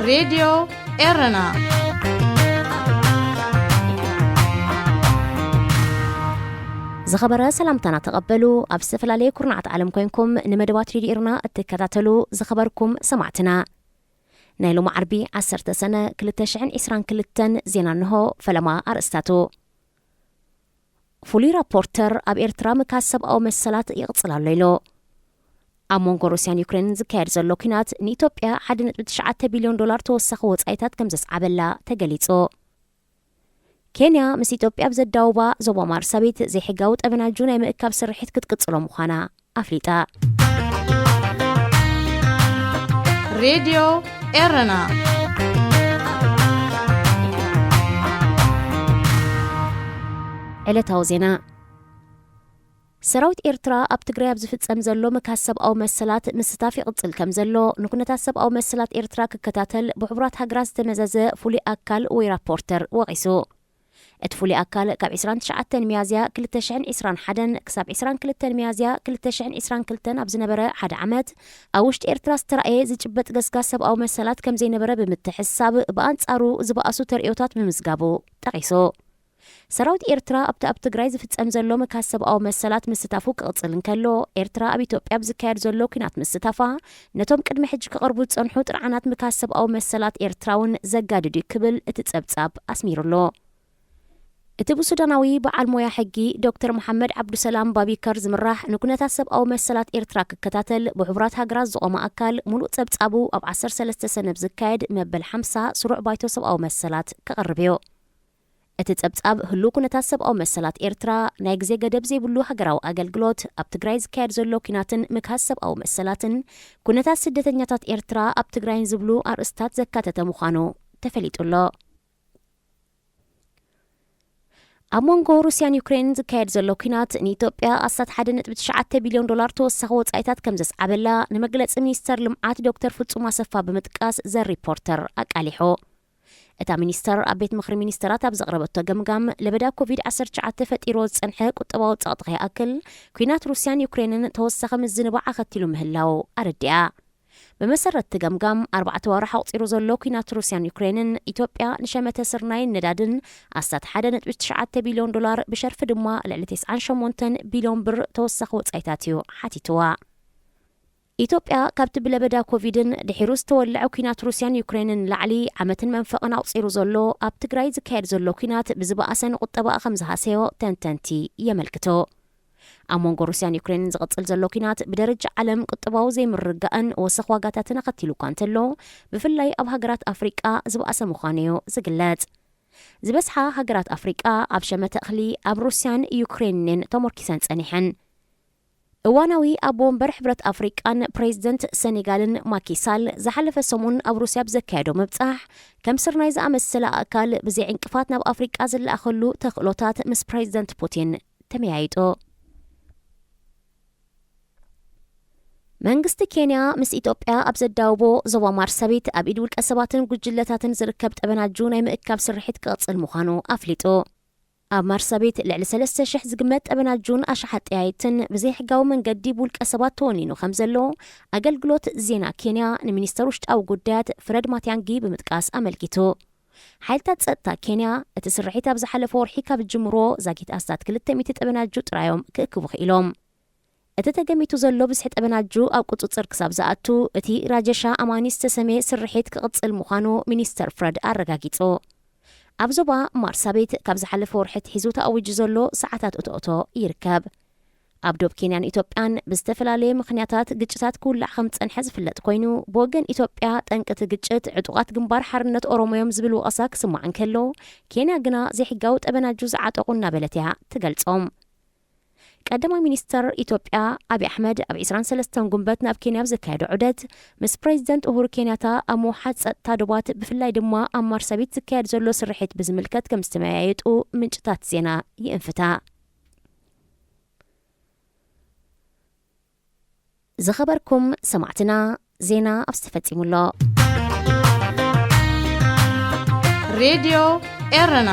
ሬድዮ ኤረና። ዝኸበረ ሰላምታና ተቐበሉ። ኣብ ዝተፈላለየ ኩርናዓት ዓለም ኮይንኩም ንመደባት ሬድዮ ኤረና እትከታተሉ ዝኸበርኩም ሰማዕትና፣ ናይ ሎሚ ዓርቢ ዓሰርተ ሰነ ክልተ ሽሕን ዕስራን ክልተን ዜና እንሆ። ፈለማ ኣርእስታቱ። ፍሉይ ራፖርተር ኣብ ኤርትራ ምካስ ሰብኣዊ መሰላት ይቕጽል ኣሎ ኢሉ። ኣብ መንጎ ሩስያን ዩክሬንን ዝካየድ ዘሎ ኲናት ንኢትዮጵያ ሓደ ነጥቢ ትሽዓተ ቢልዮን ዶላር ተወሳኺ ወጻኢታት ከም ዘስዓበላ ተገሊጹ። ኬንያ ምስ ኢትዮጵያ ኣብ ዘዳውባ ዞባ ማርሳቢት ዘይሕጋዊ ጠበናጁ ናይ ምእካብ ስርሒት ክትቅጽሎ ምዃና ኣፍሊጣ። ሬድዮ ኤረና። ዕለታዊ ዜና። ሰራዊት ኤርትራ ኣብ ትግራይ ኣብ ዝፍጸም ዘሎ ምካስ ሰብኣዊ መሰላት ምስታፍ ይቕጽል ከም ዘሎ ንኩነታት ሰብኣዊ መሰላት ኤርትራ ክከታተል ብሕቡራት ሃገራት ዝተመዘዘ ፍሉይ ኣካል ወይ ራፖርተር ወቒሱ። እቲ ፍሉይ ኣካል ካብ ዕስራን ትሽዓተን ሚያዝያ ክልተ ሽሕን ዕስራን ሓደን ክሳብ ዕስራን ክልተን ሚያዝያ ክልተ ሽሕን ዕስራን ክልተን ኣብ ዝነበረ ሓደ ዓመት፣ ኣብ ውሽጢ ኤርትራ ዝተራእየ ዝጭበጥ ገስጋስ ሰብኣዊ መሰላት ከም ዘይነበረ ብምትሕስሳብ፣ ብኣንጻሩ ዝበኣሱ ተርእዮታት ምምዝጋቡ ጠቒሱ። ሰራዊት ኤርትራ ኣብቲ ኣብ ትግራይ ዝፍጸም ዘሎ ምካስ ሰብኣዊ መሰላት ምስታፉ ክቕጽል እንከሎ፣ ኤርትራ ኣብ ኢትዮጵያ ኣብ ዝካየድ ዘሎ ኲናት ምስታፋ፣ ነቶም ቅድሚ ሕጂ ክቐርቡ ዝጸንሑ ጥርዓናት ምካስ ሰብኣዊ መሰላት ኤርትራ እውን ዘጋድድ እዩ ክብል እቲ ጸብጻብ ኣስሚሩሉ። እቲ ብሱዳናዊ በዓል ሞያ ሕጊ ዶክተር መሓመድ ዓብዱሰላም ባቢከር ዝምራሕ ንኩነታት ሰብኣዊ መሰላት ኤርትራ ክከታተል ብሕቡራት ሃገራት ዝቖመ ኣካል፣ ሙሉእ ጸብጻቡ ኣብ ዓሰርተ ሰለስተ ሰነ ዝካየድ መበል ሓምሳ ስሩዕ ባይቶ ሰብኣዊ መሰላት ክቐርብ እዩ። እቲ ጸብጻብ፣ ህሉው ኩነታት ሰብኣዊ መሰላት ኤርትራ፣ ናይ ግዜ ገደብ ዘይብሉ ሃገራዊ ኣገልግሎት፣ ኣብ ትግራይ ዝካየድ ዘሎ ኲናትን ምክሃስ ሰብኣዊ መሰላትን፣ ኩነታት ስደተኛታት ኤርትራ ኣብ ትግራይን ዝብሉ ኣርእስታት ዘካተተ ምዃኑ ተፈሊጡ ኣሎ። ኣብ መንጎ ሩስያን ዩክሬንን ዝካየድ ዘሎ ኲናት፣ ንኢትዮጵያ ኣስታት ሓደ ነጥቢ ትሽዓተ ቢልዮን ዶላር ተወሳኺ ወጻኢታት ከም ዘስዓበላ ንመግለጺ ሚኒስተር ልምዓት ዶክተር ፍጹም ኣሰፋ ብምጥቃስ ዘ ሪፖርተር ኣቃሊሑ። እታ ሚኒስተር ኣብ ቤት ምኽሪ ሚኒስተራት ኣብ ዘቕረበቶ ገምጋም፣ ለበዳ ኮቪድ ዓሰርተ ትሽዓተ ፈጢርዎ ዝጸንሐ ቁጠባዊ ጸቕጢ ከይኣክል፣ ኲናት ሩስያን ዩክሬንን ተወሳኺ ምዝንባዕ ኣኸቲሉ ምህላው ኣረዲኣ። ብመሰረት እቲ ገምጋም፣ ኣርባዕተ ዋርሕ ኣቑጺሩ ዘሎ ኲናት ሩስያን ዩክሬንን፣ ኢትዮጵያ ንሸመተ ስርናይን ነዳድን ኣስታት ሓደ ነጥቢ ትሽዓተ ቢልዮን ዶላር፣ ብሸርፊ ድማ ልዕሊ ተስዓን ሸሞንተን ቢልዮን ብር ተወሳኺ ወጻኢታት እዩ ሓቲትዋ። ኢትዮጵያ ካብቲ ብለበዳ ኮቪድን ድሒሩ ዝተወልዐ ኲናት ሩስያን ዩክሬንን ንላዕሊ ዓመትን መንፈቕን ኣቑጺሩ ዘሎ፣ ኣብ ትግራይ ዝካየድ ዘሎ ኲናት ብዝበኣሰ ንቁጠባኣ ከም ዝሃሰዮ ተንተንቲ የመልክቱ። ኣብ መንጎ ሩስያን ዩክሬንን ዝቕጽል ዘሎ ኲናት ብደረጃ ዓለም ቁጠባዊ ዘይምርግጋእን ወሰኽ ዋጋታትን ኣኸቲሉ እኳ እንተሎ፣ ብፍላይ ኣብ ሃገራት ኣፍሪቃ ዝበኣሰ ምዃኑ እዩ ዝግለጽ። ዝበዝሓ ሃገራት ኣፍሪቃ ኣብ ሸመተ እኽሊ ኣብ ሩስያን ዩክሬንን ተመርኪሰን ጸኒሐን። እዋናዊ ኣቦ ወንበር ሕብረት ኣፍሪቃን ፕሬዚደንት ሰኔጋልን ማኪ ሳል ዝሓለፈ ሰሙን ኣብ ሩስያ ብዘካየዶ ምብጻሕ፣ ከም ስርናይ ዝኣመሰለ ኣእካል ብዘይ ዕንቅፋት ናብ ኣፍሪቃ ዝለኣኸሉ ተኽእሎታት ምስ ፕሬዚደንት ፑቲን ተመያይጡ። መንግስቲ ኬንያ ምስ ኢትዮጵያ ኣብ ዘዳውቦ ዞባ ማርሳቢት ኣብ ኢድ ውልቀ ሰባትን ጉጅለታትን ዝርከብ ጠበናጁ ናይ ምእካብ ስርሒት ክቕጽል ምዃኑ ኣፍሊጡ። ኣብ ማርሳቢት ልዕሊ ሰለስተ ሽሕ ዝግመት ጠበናጁን ኣሽሓት ጠያይትን ብዘይሕጋዊ መንገዲ ብውልቀ ሰባት ተወኒኑ ከም ዘሎ ኣገልግሎት ዜና ኬንያ ንሚኒስተር ውሽጣዊ ጉዳያት ፍረድ ማቲያንጊ ብምጥቃስ ኣመልኪቱ። ሓይልታት ጸጥታ ኬንያ እቲ ስርሒት ኣብ ዝሓለፈ ወርሒ ካብ ዝጅምርዎ ዛጊት ኣስታት ክልተ ሚእቲ ጠበናጁ ጥራዮም ክእክቡ ክኢሎም። እቲ ተገሚቱ ዘሎ ብዝሒ ጠበናጁ ኣብ ቁጽጽር ክሳብ ዝኣቱ፣ እቲ ራጀሻ ኣማኒ ዝተሰምየ ስርሒት ክቕጽል ምዃኑ ሚኒስተር ፍረድ ኣረጋጊጹ። ኣብ ዞባ ማርሳቤት ካብ ዝሓለፈ ወርሒ ኣትሒዙ ተኣዊጁ ዘሎ ሰዓታት እቶእቶ ይርከብ። ኣብ ዶብ ኬንያን ኢትዮጵያን ብዝተፈላለየ ምኽንያታት ግጭታት ክውላዕ ከም ዝጸንሐ ዝፍለጥ ኮይኑ፣ ብወገን ኢትዮጵያ ጠንቂ እቲ ግጭት ዕጡቓት ግንባር ሓርነት ኦሮሞ እዮም ዝብል ወቐሳ ክስማዕ እንከሎ፣ ኬንያ ግና ዘይሕጋዊ ጠበናጁ ዝዓጠቑ እናበለት እያ ትገልጾም። ቀዳማይ ሚኒስተር ኢትዮጵያ ኣብይ ኣሕመድ ኣብ ዕስራን ሰለስተን ጉንበት ናብ ኬንያ ኣብ ዘካየዶ ዑደት፣ ምስ ፕሬዚደንት ኡሁሩ ኬንያታ ኣብ ምውሓድ ጸጥታ ዶባት፣ ብፍላይ ድማ ኣብ ማርሳቢት ዝካየድ ዘሎ ስርሒት ብዝምልከት ከም ዝተመያየጡ ምንጭታት ዜና ይእንፍታ። ዝኸበርኩም ሰማዕትና፣ ዜና ኣብዚ ተፈጺሙ ኣሎ። ሬድዮ ኤረና።